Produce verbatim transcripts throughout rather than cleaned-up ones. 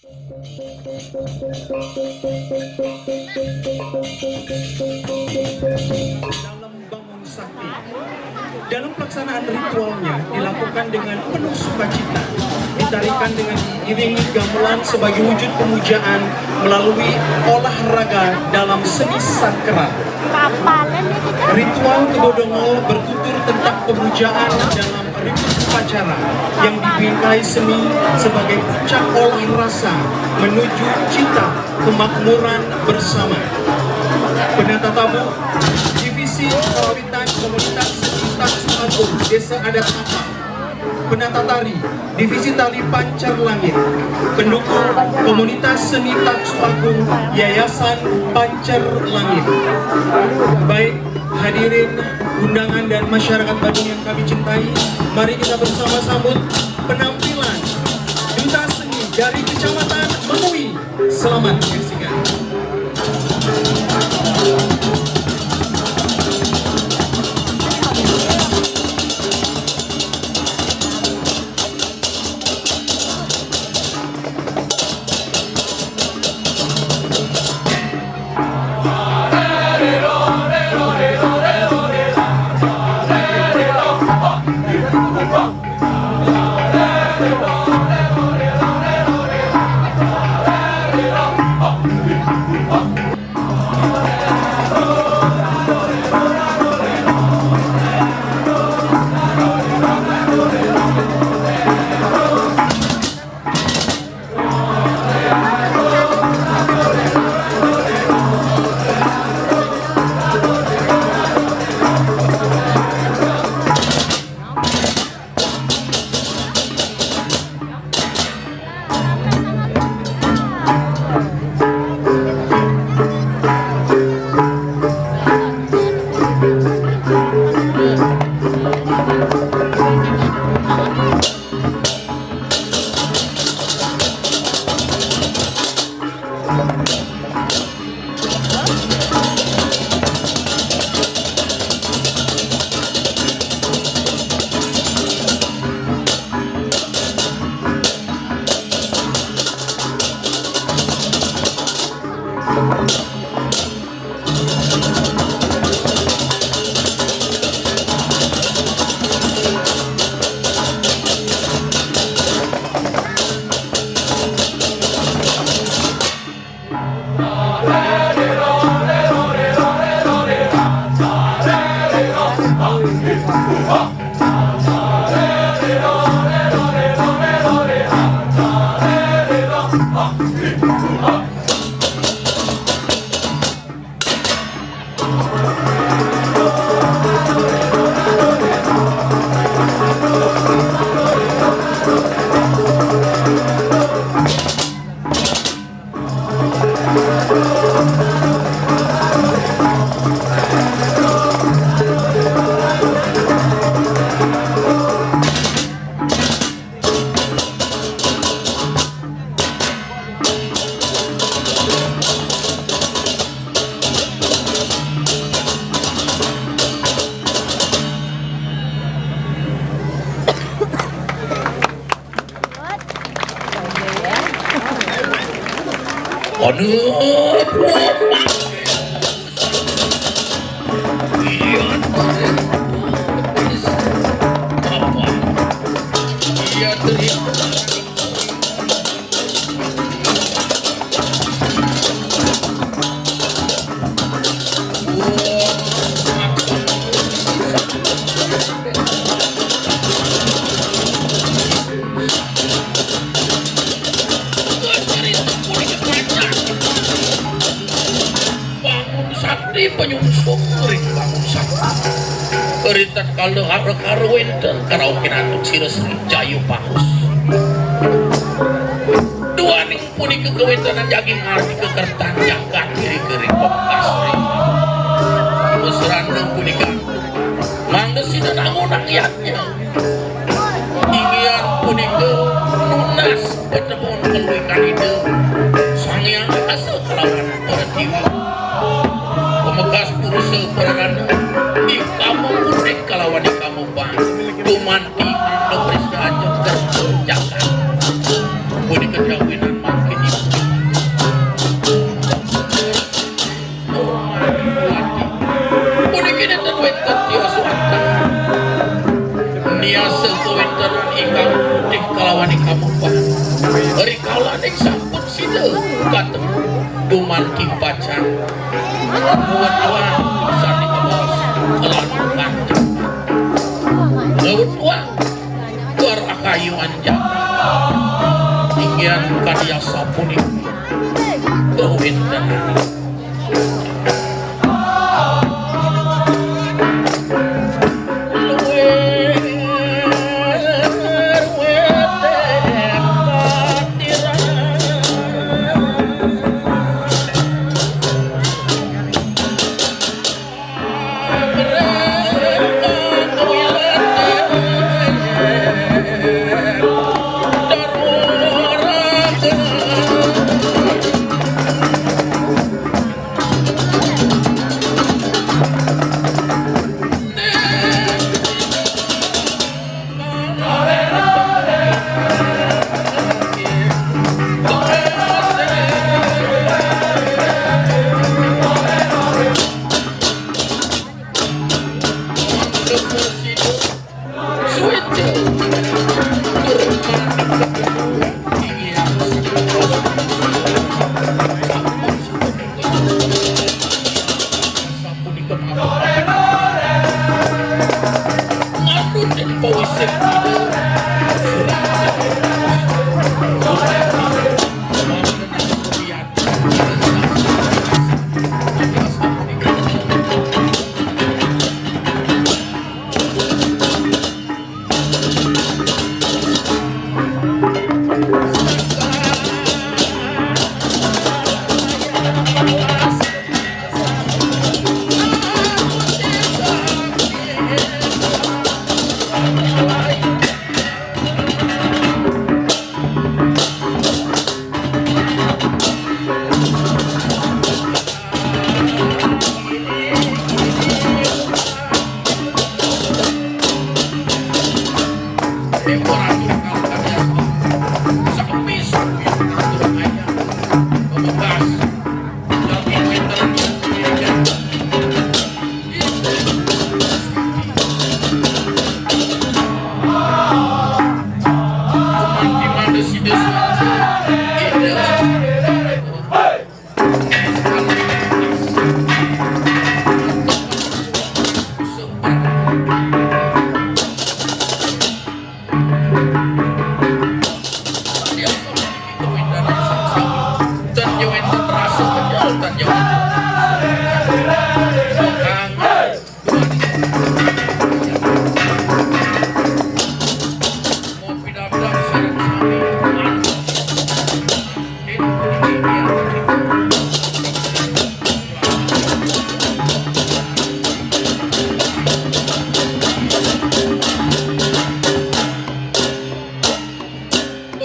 Dalam membangun sakti. Dalam pelaksanaan ritualnya dilakukan dengan penuh sukacita, ditarikan dengan diiringi gamelan sebagai wujud pemujaan melalui olahraga dalam seni sangkera. Ritual Kebo Dongol bertutur tentang pemujaan dalam ritual upacara yang dibingkai seni sebagai puncak olah rasa menuju cita kemakmuran bersama. Penata tabu Divisi Karawitan Komunitas Sekitar Sumatera, Desa Adat Apa. Penata tari Divisi Tari Pancar Langit. Pendukung Komunitas Seni Taksu Agung, Yayasan Pancar Langit. Baik hadirin undangan dan masyarakat Badung yang kami cintai, mari kita bersama sambut penampilan Duta Seni dari Kecamatan Mengwi. Selamat menyaksikan. Aduh, iya, iya, terima. Bangun sakti penyungsung ring bangun sakti. Rinten kala karo wénten karaoke antuk sira Sri Jayu Pakus. Duaning punika kawéntenan jagi ngardika kertan jagat diri kering pamekasné. Mesrana punika mangda sida nangunang yadnya. Inggihan punika nunas patebon kaluikan Ida Sang Hyang Asa kalawan para déwa. Pamekas purusa prarana, ikama putik kalawan ikama bang. Tuman Tingkang Prista Aja Kerta Jagat. Punika jawinan mangkin Laning sampun sida katemu dumanti pacang. Buat awak sane kabaos kelandukan. Laut uang karahayuan jagat. Inggian kadi asapunika kawéntenan.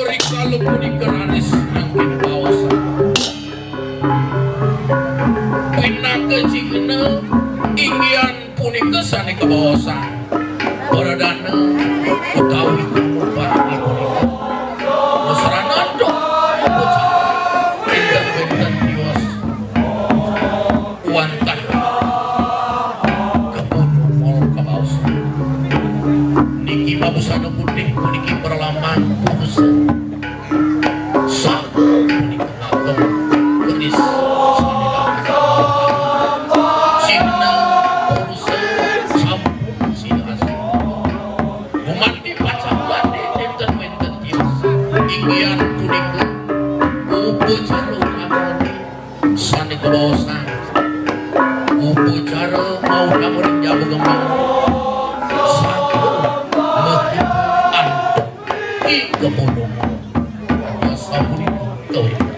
Rikala punika raris mangkin baosan. Pinaka cihna inggihan punika sane kabaosan pradana utawi kanggo parami punika. Masrana antuk wenten-wenten tiwas wantah kebun mol kabaosan. Niki mabusana putih, puniki pralaman purusa. Saha punika? Keris sane cihna purusa sampun sida asli. Gumanti pacang badhe nenten wenten tiwas. Inggihan punika upacara utama sane kabaosan. Upacara mautama ring jaba gembang. Sampun mekit antuk i kepodong. Sapunika kawéntenan.